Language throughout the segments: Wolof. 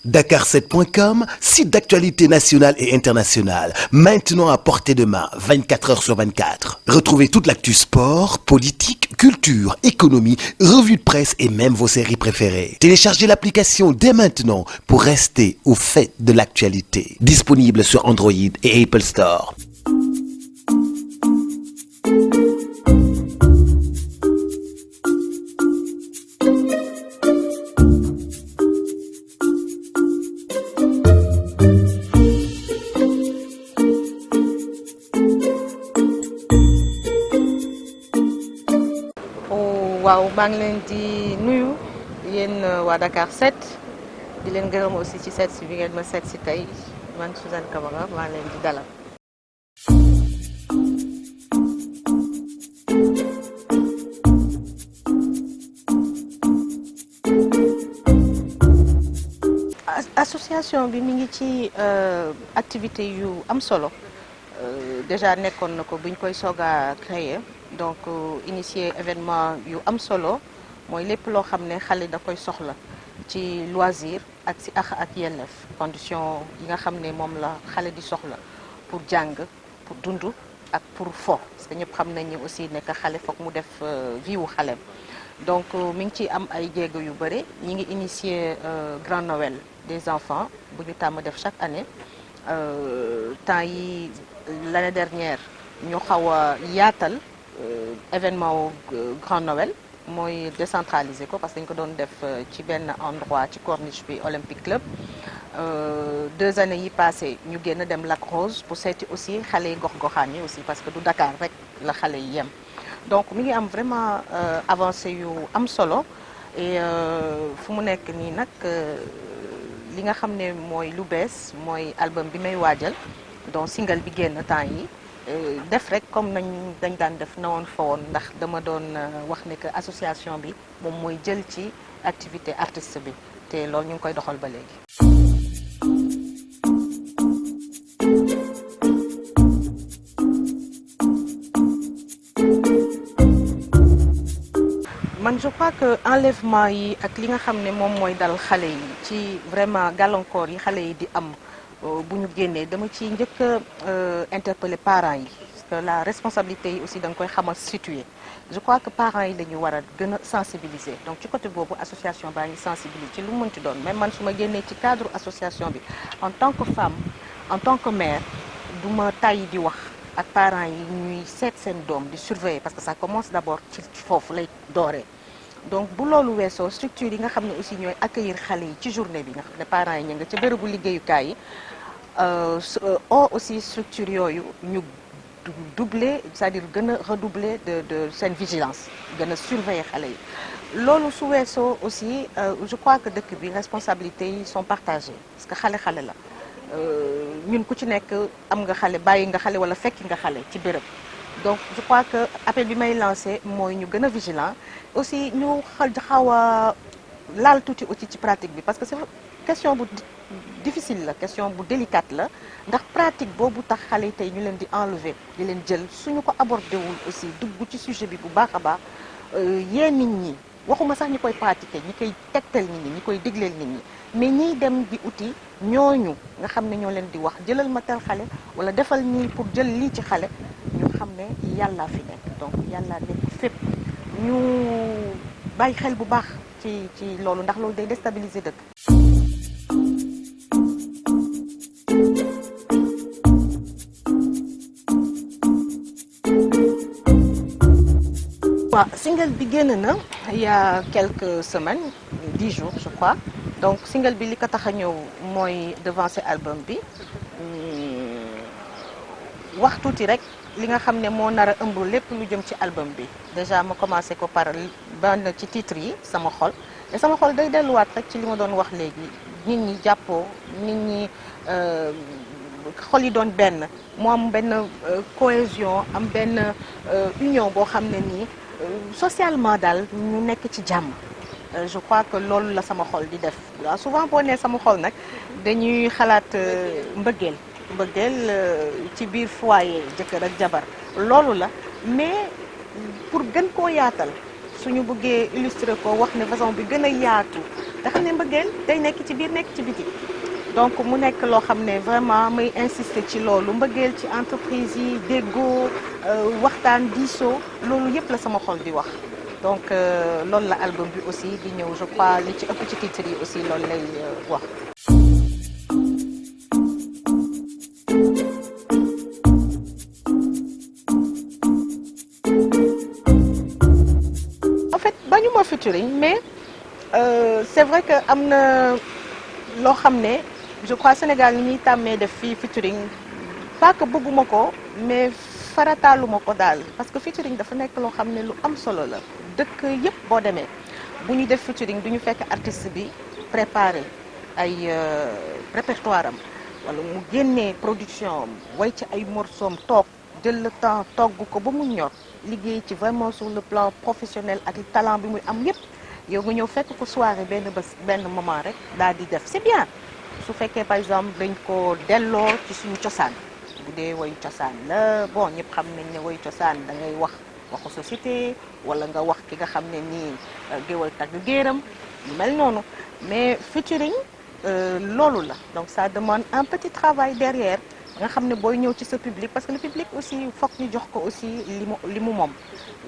Dakar7.com, site d'actualité nationale et internationale, maintenant à portée de main, 24 heures sur 24. Retrouvez toute l'actu sport, politique, culture, économie, revue de presse et même vos séries préférées. Téléchargez l'application dès maintenant pour rester au fait de l'actualité. Disponible sur Android et Apple Store. waaw maa ngi leen di nuyu yéen waa Dakar 7 di leen gërëm aussi ci seet si bi ngeen ma seet si tey man Suzanne Camara maa ngi leen di dalal. Association bi mi ngi ci activité yu am solo déjà nekkoon na ko buñ koy soog a créer donc initier événement yu am solo mooy lépp loo xam ne xale da koy soxla ci loisir ak si ak yelleef condition yi nga xam ne moom la xale di soxla pour jàng pour dund ak pour fo parce que ñëpp xam nañ ni aussi nekk xale foog mu def vie wu xaleem donc mi ngi ci am ay jéego yu bëri ñi ngi initier Grand Noël des enfants bu ñu tàmm def chaque année temps yi l'année dernière ñu xaw a yaatal événement Grand Noël mooy décentraliser ko parce que dañu ko doon def ci benn endroit ci corniche bi Olympique Club 2 années yi passé ñu génn dem Lac Rose pour seeti aussi xale yi gox-goxaan yi aussi parce que du Dakar rek la xale yi yem donc mi ngi am vraiment avancé yu am solo et fu mu nekk nii nag li nga xam ne mooy lu bees mooy album bi may waajal donc single bi génn temps yi def rek comme dañ daan def na woon fa woon ndax dama doon wax ne que association bi moom mooy jël ci activité artiste bi te loolu ñu ngi koy doxal ba léegi. man je crois que enlèvement yi ak li nga xam ne moom mooy dal xale yi ci vraiment gàllankoor yi xale yi di am bu ñu génnee dama ci njëkk a interpeller parents yi parce que la responsabilité yi aussi da nga koy xamal situer je crois que parents yi la ñu war a gën a sensibiliser donc ci côté boobu association baa ngi sensibiliser ci lu mu mënti doon même man su ma génnee ci cadre association bi en tant que femme en tant que mère du ma tàyyi di wax ak parents yi ñuy seet seen doom di surveiller parce que ça commence d'abord ci foofu lay dooree donc bu loolu weesoo structure yi nga xam ne aussi ñooy accueillir xale yi ci journée bi nga xam ne parents yi ñu nga ca bërëbu liggéeyukaay yi aussi structure yooyu ñu doubler c'est-à-dire gën a redoubler de seen vigilance gën a surveiller xale yi loolu su weesoo aussi je crois que dëkk bi responsabilités yi sont partagées parce que xale la ñun ku ci nekk am nga xale bàyyi nga xale wala fekki nga xale ci béréb donc je crois que appel bi may lancé mooy ñu gën a vigilant aussi ñu xaw a laal tuuti aussi ci pratique bi parce que c'est question bu difficile la question bu délicate la ndax pratique boobu tax xale yi tey ñu leen di enlever di leen jël suñu ko abordé wul aussi dugg ci sujet bi bu baax a baax yee nit ñi waxuma sax ñi koy pratiquer ñi koy tegtal nit ñi ñi koy digleel nit ñi mais ñiy dem di uti ñooñu nga xam ne ñoo leen di wax jëlal ma tel xale wala defal nii pour jël lii ci xale ñu xam ne yàllaa fi nekk donc yàllaa nekk fépp ñu bàyyi xel bu baax ci loolu ndax loolu day déstabiliser dëkk. waaw single bi génn na il y a quelques semaines 10 jours je crois donc single bi li ko tax a ñëw mooy devancer album bi wax tuuti rek li nga xam ne moo nar a ëmb lépp lu jëm ci album bi déjà ma commencé ko par benn ci titre yi sama xol te sama xol day delluwaat rek ci li ma doon wax léegi nit ñi jàppoo nit ñi xol yi doon benn mu am benn cohésion am benn union boo xam ne nii socialement daal ñu nekk ci jàmm je crois que loolu la sama xol di def waaw souvent boo nee sama xol nag dañuy xalaat mbëggeel ci biir foyer jëkkër ak jabar loolu la mais pour gën koo yaatal suñu bëggee illustrer ko wax ne façon bi gën a yaatu nga xam ne mbëggeel day nekk ci biir nekk ci biti. donc mu nekk loo xam ne vraiment may insister ci loolu mbëggeel ci entreprise yi déggoo waxtaan diisoo loolu yëpp la sama xol di wax. donc loolu la album bi aussi di ñëw je crois li ci ëpp ci titre yi aussi loolu lay wax. en fait bañu ma featuring mais c'est vrai que am na loo xam ne je crois Sénégal ni ñuy tàmmee def fii featuring pas que bëgguma ko mais farataaluma ko daal parce que featuring dafa nekk loo xam ne lu am solo la. dëkk yëpp boo demee bu ñu def featuring du ñu fekk artiste bi préparé ay répertoire am wala mu génnee production am way ci ay morceaux toog jël le temps togg ko ba mu ñor liggéey ci vraiment sur le plan professionnel ak talent bi muy am yëpp yow nga ñëw fekk ko soirée benn bés benn moment rek daal di def c'est bien su fekkee par exemple dañ ko delloo ci suñu cosaan bu dee wayu cosaan la bon ñëpp xam nañ ne wayu cosaan da ngay waxu société wala nga wax ki nga xam ne nii géwal tagg géeram yu mel noonu mais featuring loolu la donc ça demande un petit travail derrière nga xam ne booy ñëw ci sa public parce que le public aussi foog ñu jox ko aussi li mu moom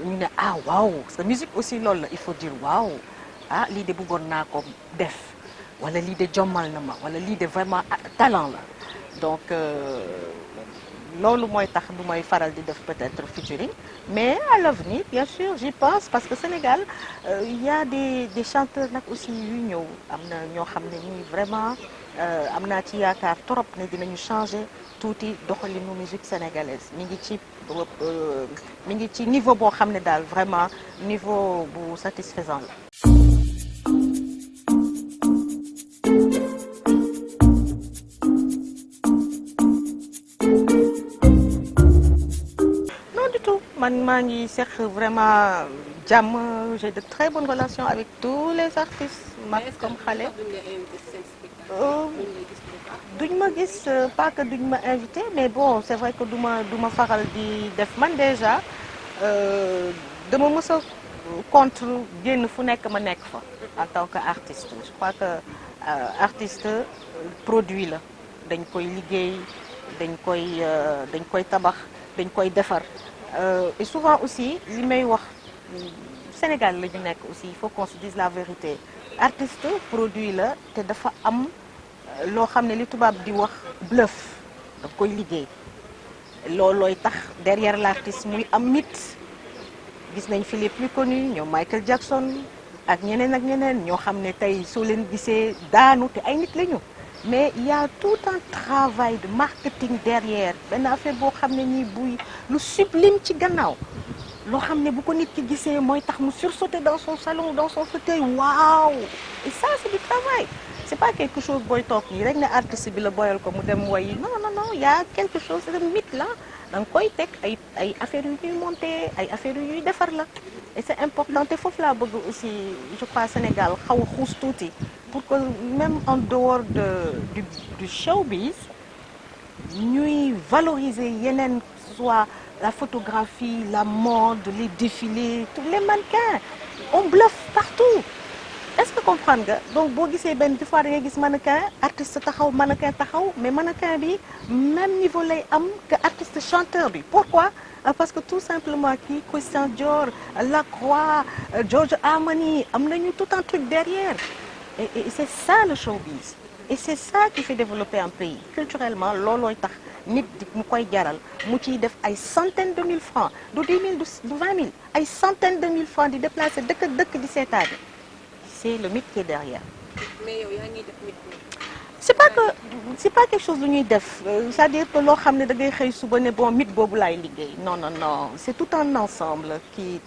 ñu ne ah waaw parce que musique aussi loolu la il faut dire waaw ah lii de bëggoon naa ko def wala lii de jommal na ma wala lii de vraiment talent la donc loolu mooy tax du may faral di def peut-être featuring mais à l'avenir bien sûr j'y pense parce que Sénégal y a des chanteurs nag aussi yu ñëw am na ñoo xam ne nii vraiment am naa ci yaakaar trop ne dinañu changer tuuti doxalinu musique sénégalaise mi ngi ci niveau boo xam ne daal vraiment niveau bu satisfaisant la. man maa ngi seq vraiment jàmm j'ai de très bonnes relations avec tous les artistes mag comme xale. duñ ma gis pas que duñ ma invité mais bon c'est vrai que du ma faral di def man déjà dama mës a contre génn fu nekk ma nekk fa en tant que artiste je crois que artiste produit la dañ koy liggéey dañ koy tabax dañ koy defar. Et souvent aussi li may wax Sénégal la ñu nekk aussi il faut qu'on se dise la vérité artiste produit la te dafa am loo xam ne li tubaab di wax bluff daf koy liggéey loolooy tax derrière l'artiste muy am mythe gis nañ fi les plus connus ñoom Michael Jackson ak ñeneen ñoo xam ne tey soo leen gisee daanu te ay nit lañu mais il y a tout un travail de marketing derrière benn affaire boo xam ne nii buy lu sublime ci gannaaw loo xam ne bu ko nit ki gisee mooy tax mu sursauter dans son salon dans son fauteuil waaw et ça c'est du travail c'est pas quelque chose booy toog nii rek ne artiste bi la boyal ko mu dem woyi non il y a quelque chose de mythe là da nga koy teg ay affaires yu ñuy monter ay affaires yu ñuy defar la et c'est important te foofu laa bëgg aussi je crois Sénégal xaw a xuus tuuti pour que même en dehors du showbiz ñuy valoriser yeneen soit la photographie la mode les défilés tous les mannequins on bluffe partout est-ce que comprendre nga donc boo gisee benn des fois da ngay gis mannequin artiste taxaw mannequin taxaw mais mannequin bi même niveau lay am que artiste chanteur bi pourquoi parce que tout simplement kii Christian Dior Lacroix Giorgio Armani am nañu tout un truc derrière et c'est ça le showbiz et c'est ça qui fait développer un pays culturellement loolooy tax nit di mu koy jaral mu ciy def ay centaines de mille francs du 10 000 du 20 000 ay centaines de mille francs di déplacer dëkk di seetaani c'est le mythe qui est derrière. mais yow yaa ngi def mythe. c'est pas quelque chose lu ñuy def c'est-à-dire que loo xam ne da ngay xëy suba ne bon mythe boobu laay liggéey non c'est tout un ensemble qui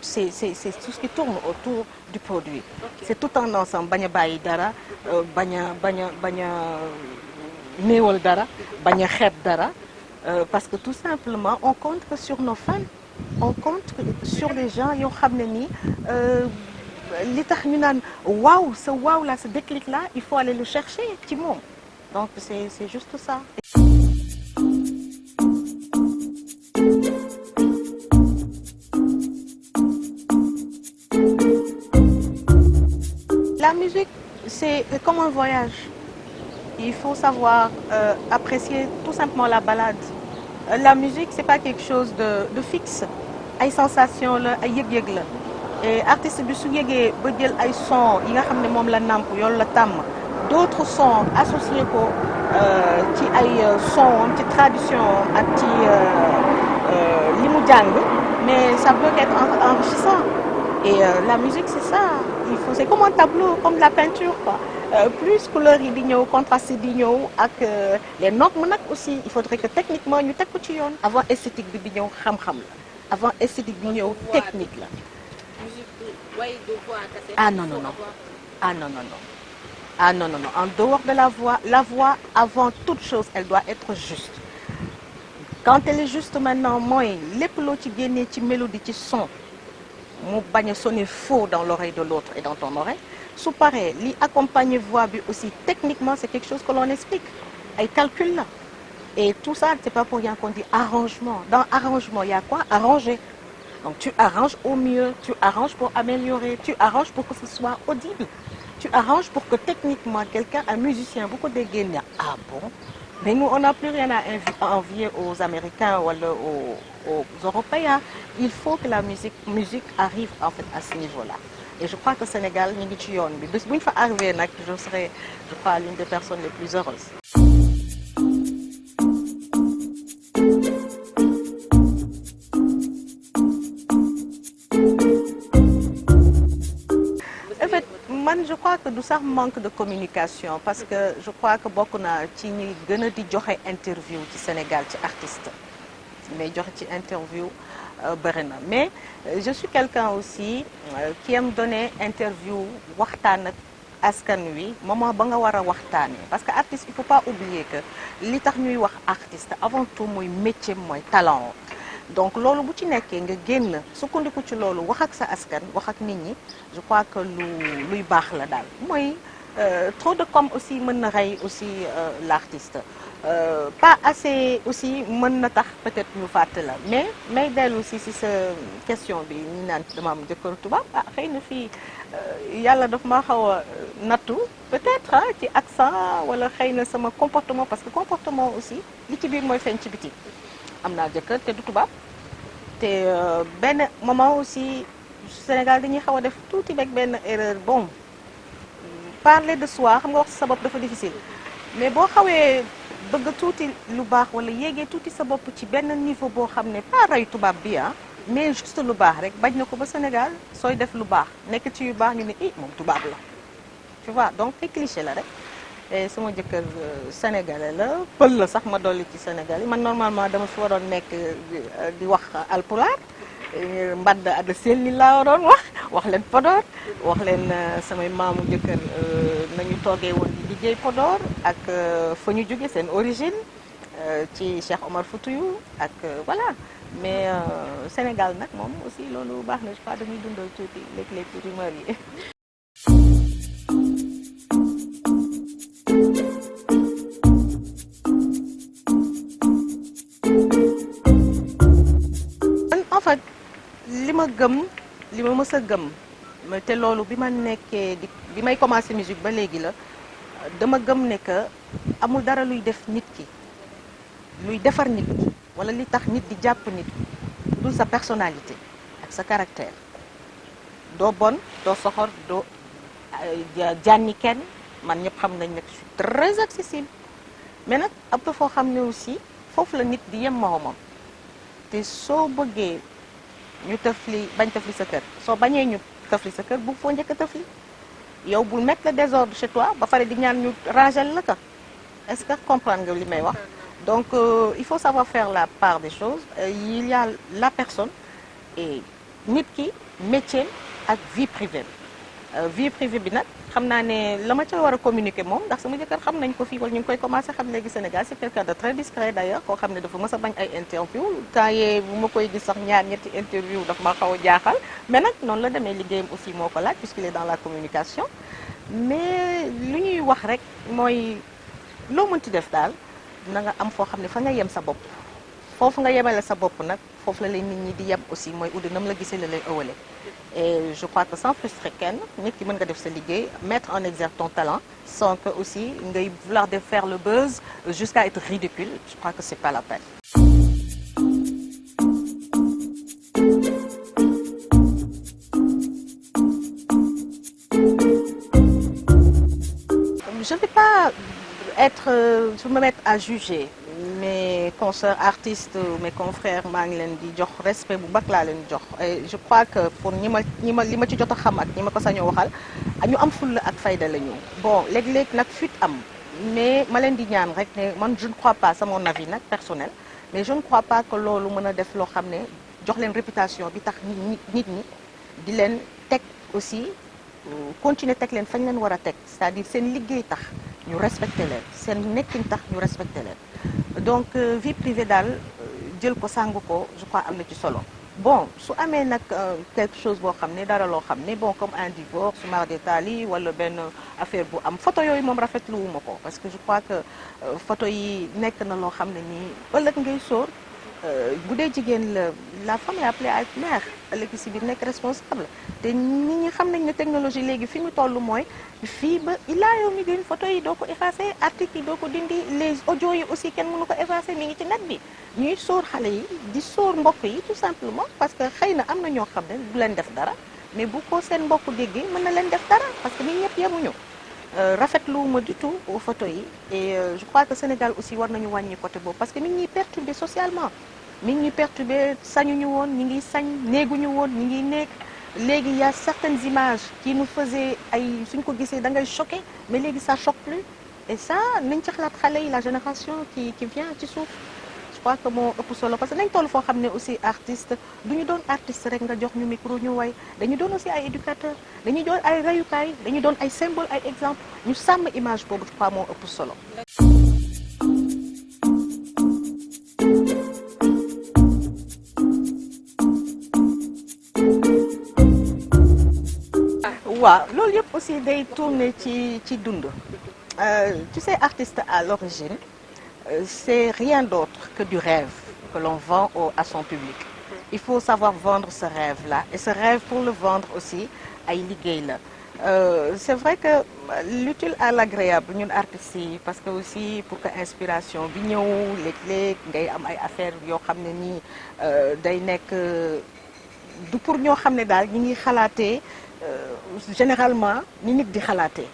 c'est tout ce qui tourne autour du produit. Okay. C'est tout un ensemble bañ a bàyyi dara bañ a néewal dara bañ a xeeb dara parce que tout simplement on compte que sur nos fans on compte que sur les gens yoo xam ne nii li tax ñu naan waaw là ce déclic là il faut aller le chercher ci moom donc c'est juste ça. La musique, c'est comme un voyage. Il faut savoir apprécier tout simplement la balade. La musique, c'est pas quelque chose de fixe. Ay sensation la ay yëg-yëg la et artiste bi su yëgee ba jël ay son yi nga xam ne moom la nàmp yoolu la tàmm d'autres sons associés ko ci ay son ci tradition ak ci li mu jàng mais ça peut être enrichissant et la musique c'est ça il faut c'est comme un tableau comme la peinture quoi plus couleurs yi di ñëw contraste yi di ñëw ak les normes nag aussi il faudrait que techniquement ñu teg ko ci yoon avant esthétique bi di ñëw xam-xam la avant esthétique bi ñëw technique la ah non non non ah non non non ah non non non en dehors de la voix avant toute chose elle doit être juste quand elle est juste maintenant mooy lépp loo ci génnee ci mélodie ci son mu bañ a sonner faux dans l'oreille de l'autre et dans ton oreille su paree li accompagner voix bi aussi techniquement c'est quelque chose que l'on explique ay calcul la et tout ça c'est pas pour rien qu'on dit arrangement dans arrangement il y a quoi arranger donc tu arranges au mieux tu arranges pour améliorer tu arranges pour que ce soit audible tu arranges pour que techniquement quelqu'un un musicien bu ko déggee ne ah bon mais nous on n'a plus rien à envier aux Américains wala aux Européens il faut que la musique arrive en fait à ce niveau-là et je crois que Sénégal ñu ngi ci yoon bi bés bu ñu fa arrivé nag je serai je crois l'une des personnes les plus heureuses. En fait man je crois que du sax manque de communication parce que je crois que bokk naa ci ñi gën a di joxe interview ci Sénégal ci artiste mais joxe ci interview bëri na mais je suis quelqu'un aussi qui aime donner interview waxtaan ak askan wi moment ba nga war a waxtaanee parce que artiste il faut pas oublier que li tax ñuy wax artiste avant tout mooy métier mooy talent donc loolu bu ci nekkee nga génn sukkandiku ci loolu wax ak sa askan wax ak nit ñi je crois que luy baax la daal mooy trop de com aussi mën na rey aussi l'artiste pas assez aussi mën na tax peut-être ñu fàtte la mais may dellu aussi si sa question bi ñu naan dama am jëkkër tubaab ah xëy na fii yàlla daf ma xaw a nattu peut-être ci accent wala xëy na sama comportement parce que comportement aussi li ci biir mooy feeñ ci biti am naa jëkkër te du tubaab te benn moment aussi Sénégal dañuy xaw a def tuuti rek benn erreur bon parler de soi xam nga wax sa bopp dafa difficile mais boo xawee bëgg tuuti lu baax wala yéegee tuuti sa bopp ci benn niveau boo xam ne pas roy tubaab bi mais juste lu baax rek bañ na ko ba Sénégal sooy def lu baax nekk ci yu baax ñu ne moom tubaab la tu vois donc ay cliché la rek et sama jëkkër sénégalais la pël la sax ma dolli ci Sénégal yi man normalement dama fi waroon nekk di wax alpulaar mbadd adda selli laa waroon wax leen Podor wax leen samay maamu jëkkër nañu toogee woon di liggéey Podor ak fa ñu jóge seen origine ci Cheikh Omar Foutiyou ak voilà mais Sénégal nag moom aussi loolu baax na je crois dañuy dundal tuuti léeg-léeg rumeur yi. En fait li ma gëm li ma mës a gëm te loolu bi ma nekkee bi may commencer musique ba léegi la dama gëm ne que amul dara luy def nit ki luy defar nit ki wala li tax nit di jàpp nit dul sa personnalité ak sa caractère doo bon doo soxor doo jànni kenn man ñëpp xam nañ ne je suis très accessible mais nag am na foo xam ne aussi foofu la nit di yem moromam te soo bëggee ñu tëfli bañ tëfli sa kër soo bañee ñu tëfli sa kër bu foo njëkk a tëfli yow bul mettre le désordre chez toi ba pare di ñaan ñu rangel la ka est-ce que comprendre nga li may wax donc il faut savoir faire la part des choses il y a la personne et nit ki métier ak vie privée bi nag xam naa ne la ma ca war a communiquer moom ndax sama jëkkër xam nañ ko fii wala ñu ngi koy commencer xam léegi Sénégal c'est quelqu'un de très discret d'ailleurs koo xam ne dafa mës a bañ ay interview temps yee bu ma koy gis sax ñetti interview dafa ma xaw a jaaxal mais nag noonu la demee liggéeyam aussi moo ko laaj puisqu'il est dans la communication mais lu ñuy wax rek mooy loo mënti def daal na nga am foo xam ne fa nga yem sa bopp foofu nga yemale sa bopp nag foofu la lay nit ñi di yem aussi mooy uddi nam la gisee la lay ëwale et je crois que sans frustrer kenn nit ki mën nga def sa liggéey mettre en exergue ton talent sans que aussi ngay vouloir de faire le buzz jusqu'à être ridicule je crois que c'est pas la peine. Je ne vais pas me mettre à juger mes consoeurs artistes mes confrères maa ngi leen di jox respect bu mag laa leen jox et je crois que pour li ma ci jot a xam ak ñi ma ko sañoo waxal ñu am fulla ak fayda la ñu bon léeg-léeg nag fuite am mais ma leen di ñaan rek ne man je ne crois pas c'est mon avis nag personnel mais je ne crois pas que loolu mën a def loo xam ne jox leen réputation bi tax nit ñi di leen teg aussi continuer teg leen fañ leen war a teg c'est-à-dire seen liggéey tax ñu respecté leen seen nekkin tax ñu respecté leen donc vie privée daal jël ko sàng ko je crois am na ci solo bon su amee nag quelque chose boo xam ne dara loo xam ne bon comme un divorce su mar détail wala benn affaire bu am photo yooyu moom rafetlu wu ma ko parce que je crois que photo yi nekk na loo xam ne nii ëllëg ngay sóor bu dee jigéen la femme est appelée à être mère ëllëg si biir nekk responsable te nit ñi xam nañ ne technologie léegi fi ñu toll mooy fii ba ilaa yow mi din photo yi doo ko effacer articles yi doo ko dindi les audios yi aussi kenn mënu ko effacer mi ngi ci net bi ñuy sóor xale yi di sóor mbokk yi tout simplement parce que xëy na am na ñoo xam ne du leen def dara mais bu ko seen mbokk déggee mën na leen def dara parce que nit ñëpp yemuñu rafetlu ma du tout photo yi et je crois que Sénégal aussi war nañu wàññi côté boobu parce que nit ñuy perturbé socialement nit ñuy perturbé sañuñu woon ñi ngi sañ néeguñu woon ñi ngi nekk léegi y a certaines images qui nous faisaient ay suñ ko gisee da ngay choqué mais léegi ça choque plus et ça nañ ci xalaat xale yi la génération qui vient ci suuf je crois que moo ëpp solo parce que nañ toll foo xam ne aussi artiste du ñu doon artiste rek nga jox ñu micro ñu way dañu doon aussi ay éducateur dañuy doon ay rayukaay dañuy doon ay symbole ay exemple ñu sàmm image boobu je crois moo ëpp solo. waaw loolu yëpp aussi day tourner ci dund tu sais artiste à l'origine c'est rien d'autre que du rêve que l'on vend à son public il faut savoir vendre ce rêve-là et ce rêve pour le vendre aussi ay liggéey la c'est vrai que l'utile à l'agréable ñun artistes yi parce que aussi pour que inspiration bi ñëw léeg-léeg ngay am ay affaires yoo xam ne nii day nekk du pour ñoo xam ne daal ñi ngi xalaatee généralement ni nit di xalaatee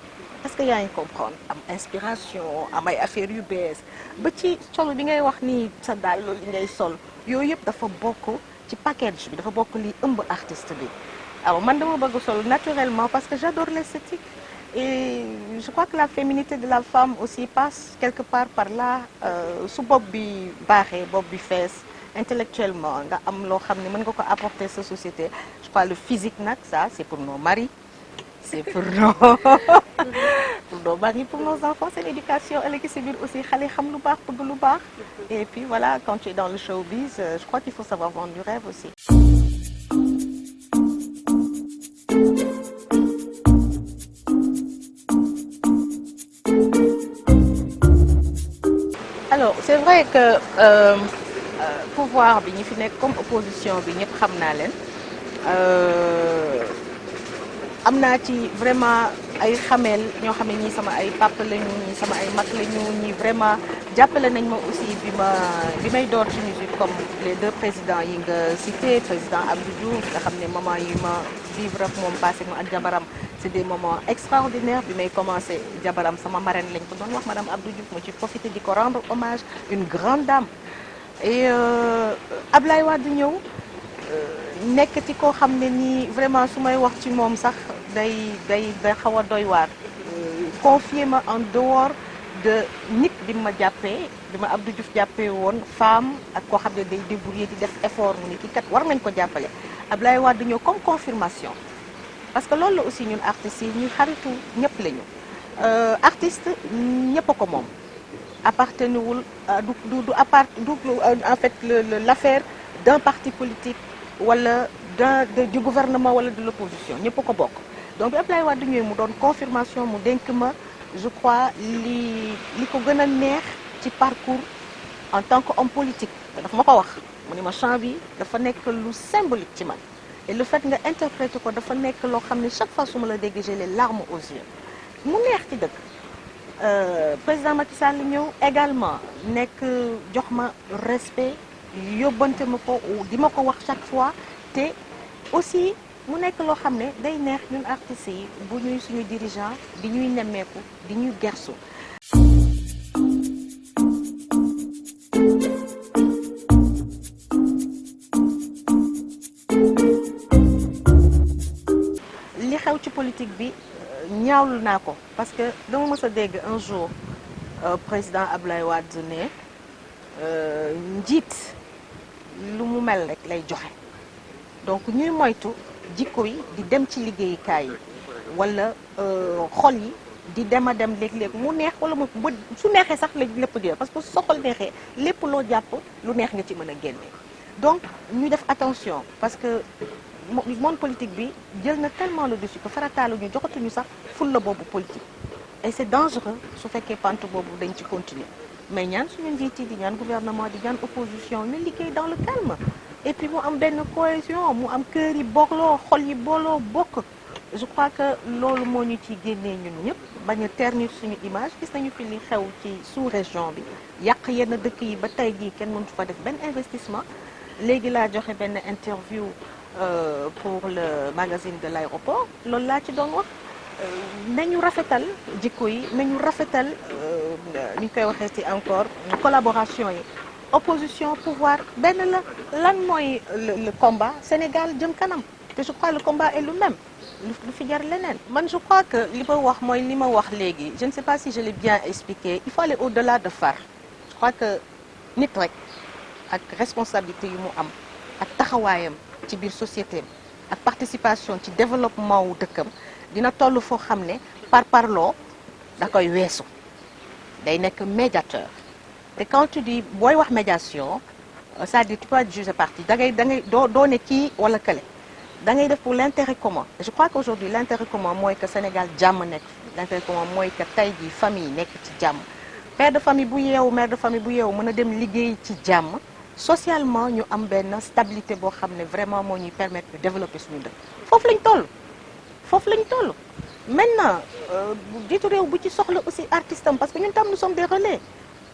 parce que yaa ngi comprendre am inspiration am ay affaires yu bees ba ci solo bi ngay wax ni sa daal loolu li ngay sol yooyu yëpp dafa bokk ci package bi dafa bokk li ëmb artiste bi alors man dama bëgg solo naturellement parce que j'adore l'esthétique et je crois que la féminité de la femme aussi passe quelque part par là su bopp bi baaxee bopp bi fees intellectuellement nga am loo xam ne mën nga ko apporter sa société je crois le physique nag ça c'est pour nos maris c'est pour nos maris pour nos enfants c'est l'éducation ëllëg si biir aussi xale xam lu baax bëgg lu baax et puis voilà quand tu es dans le showbiz je crois qu'il faut savoir vendre du rêve aussi. Alors c'est vrai que pouvoir bi ñi fi nekk comme opposition bi ñëpp xam naa leen am naa ci vraiment ay xameel ñoo xam ne ñii sama ay papa lañu ñii sama ay mag lañu ñii vraiment jàppale nañ ma aussi bi may door ci musique comme les deux présidents yi nga cité président Abdou Diouf nga xam ne moment yi ma vivre ak moom passé ma ak jabaram c'est des moments extraordinaires bi may commencé jabaram sama marraine lañ ko doon wax madame Abdou Diouf ma ci profité di ko rendre hommage une grande dame et Ablaye Wade ñëw nekk ci koo xam ne nii vraiment su may wax ci moom sax day xaw a doy waar confier ma en dehors de nit bi ma jàppee bi ma Abdou Diouf jàppee woon femme ak koo xam ne day débrouiller di def effort mu ni kii kat war nañ ko jàppale Ablaye Wade ñëw comme confirmation parce que loolu la aussi ñun artistes yi ñu xaritu ñëpp lañu artiste ñëpp a ko moom appartenewul du en fait l'affaire d'un parti politique wala du gouvernement wala de l'opposition ñëpp a ko bokk donc bi Ablaye Wade ñëwee mu doon confirmation mu dénk ma je crois li ko gën a neex ci parcours en tant qu'homme politique dafa ma ko wax mu ne ma chant bi dafa nekk lu symbolique ci man et le fait nga interpréter ko dafa nekk loo xam ne chaque fois su ma la déggee j'ai les larmes aux yeux mu neex ci dëkk président Macky Sall ñëw également nekk jox ma respect yóbbante ma ko di ma ko wax chaque fois te aussi mu nekk loo xam ne day neex ñun artistes yi bu ñuy suñu dirigeant di ñuy nemmeeku di ñuy gersu li xew ci politique bi ñaawlu naa ko parce que dama mës a dégg un jour président Abdoulaye Wade ne njiit lu mu mel rek lay joxe donc ñuy moytu jikko yi di dem ci liggéeyukaay yi wala xol yi di dem a dem léeg-léeg mu neex wala mu su neexee sax lépp di parce que su sa xol neexee lépp loo jàpp lu neex nga ci mën a génne donc ñu def attention parce que monde politique bi jël na tellement le dessus que farataalu ñu joxatuñu sax fulla boobu politique et c'est dangereux su fekkee pente boobu dañ ci continuer mais ñaan suñu njiit yi di ñaan gouvernement di ñaan opposition ñu liggéey dans le calme et puis mu am benn cohésion mu am kër yi booloo xol yi booloo bokk je crois que loolu moo ñu ciy génnee ñun ñëpp bañ a ternir suñu image gis nañu fi li xew ci sous-région bi yàq yenn dëkk yi ba tey jii kenn mënut fa def benn investissement léegi laa joxe benn interview pour le magazine de l'aéroport loolu laa ci doon wax nañu rafetal jikko yi nañu rafetal ni ñu koy waxee ci encore collaboration yi opposition pouvoir benn la lan mooy le combat Sénégal jëm kanam te je crois le combat est le même lu fi jar leneen man je crois que li ma wax mooy li ma wax léegi je ne sais pas si je l'ai bien expliqué il faut aller au-delà de Far je crois que nit rek ak responsabilité yu mu am ak taxawaayam ci biir société ak participation ci développement wu dëkkam dina toll foo xam ne parloo da koy weesu day nekk médiateur te quand tu dis booy wax médiation c'est-à-dire tu peux être juge parti da ngay doo ne kii wala kële da ngay def pour l'intérêt commun je crois qu'aujourd'hui l'intérêt commun mooy que Sénégal jàmm nekk l'intérêt commun mooy que tey jii famille nekk ci jàmm père de famille bu yeewu mère de famille bu yeewu mën a dem liggéey ci jàmm socialement ñu am benn stabilité boo xam ne vraiment moo ñuy permettre de développer suñu dëkk foofu lañ toll maintenant jiitu réew bu ci soxla aussi artiste am parce que ñun tam nous sommes des relais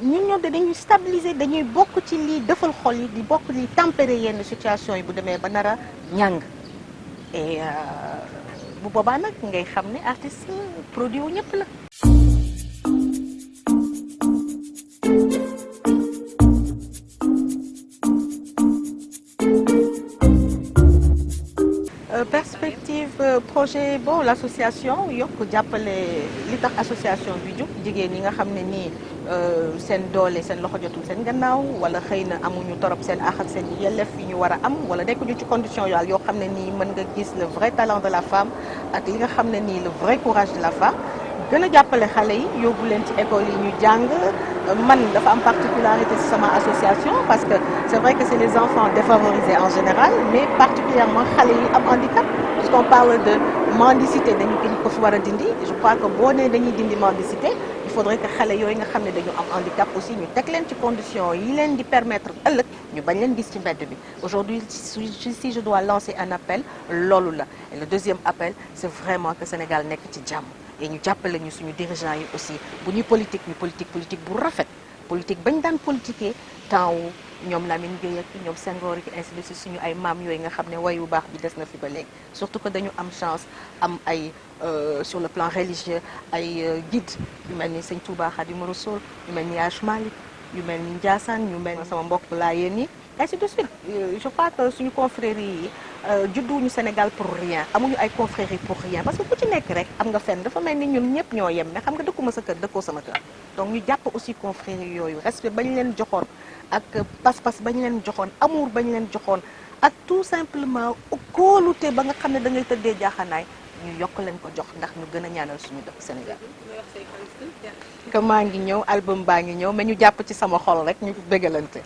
ñun ñoom dañuy stabiliser dañuy bokk ci lii defal xol yi di bokk li tempérer yenn situation yi bu demee ba nar a ñàng et bu boobaa nag ngay xam ne artiste produit wu ñëpp la. Perspective projet bon l'association yokk jàppale li tax association bi jóg jigéen ñi nga xam ne nii seen doole seen loxo jotul seen gannaaw wala xëy na amuñu torop seen àq ak seen yelleef yi ñu war a am wala nekkuñu ci condition yoo xam ne nii mën nga gis le vrai talent de la femme ak li nga xam ne nii le vrai courage de la femme gën a jàppale xale yi yóbbu leen ci école yi ñu jàng man dafa am particularité ci sama association parce que c'est vrai que c'est les enfants défavorisés en général mais particulièrement xale yi am handicap puisqu'on parle de mendicité dañu ko fi war a dindi je crois que boo nee dañuy dindi mendicité il faudrait que xale yooyu nga xam ne dañu am handicap aussi ñu teg leen ci conditions yi leen di permettre ëllëg ñu bañ leen gis ci mbedd bi aujourd'hui si je dois lancer un appel loolu la et le deuxième appel c'est vraiment que Sénégal nekk ci jàmm et ñu jàppale ñu suñu dirigeants yi aussi bu ñuy politique ñu politique bu rafet politique bañ daan politiquer temps wu ñoom Lamine Gueye ak ñoom Senghor yi ainsi de suite suñu ay maam yooyu nga xam ne way bu baax bi des na fi ba léegi surtout que dañu am chance am ay sur le plan religieux ay guide yu mel ni Sëñ Touba Khadimou Rassoul yu mel ni Hadj Malick yu mel ni Ndiassane yu mel ni sama mbokk Laayeen yi ainsi de suite je crois que suñu confrérie yi judduwuñu Sénégal pour rien amuñu ay confrérie pour rien parce que ku ci nekk rek am nga fenn dafa mel ni ñun ñëpp ñoo yem mais xam nga dëkkuma sa kër dëkkoo sama kër donc ñu jàpp aussi confrérie yooyu respect bañ leen joxoon ak pas-pas bañ leen joxoon amour bañ leen joxoon ak tout simplement kóolute ba nga xam ne da ngay tëddee jaaxanaay ñu yokk leen ko jox ndax ñu gën a ñaanal suñu dëkk Sénégal. que maa ngi ñëw album baa ngi ñëw mais ñu jàpp ci sama xol rek ñu bégalante.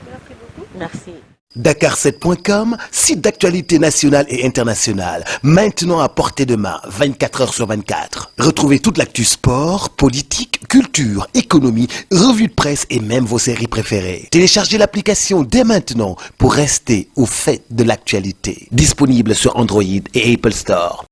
Merci beaucoup. Merci. Dakar7.com, site d'actualité nationale et internationale, maintenant à portée de main, 24 heures sur 24. Retrouvez toute l'actu sport, politique, culture, économie, revue de presse et même vos séries préférées. Téléchargez l'application dès maintenant pour rester au fait de l'actualité. Disponible sur Android et Apple Store.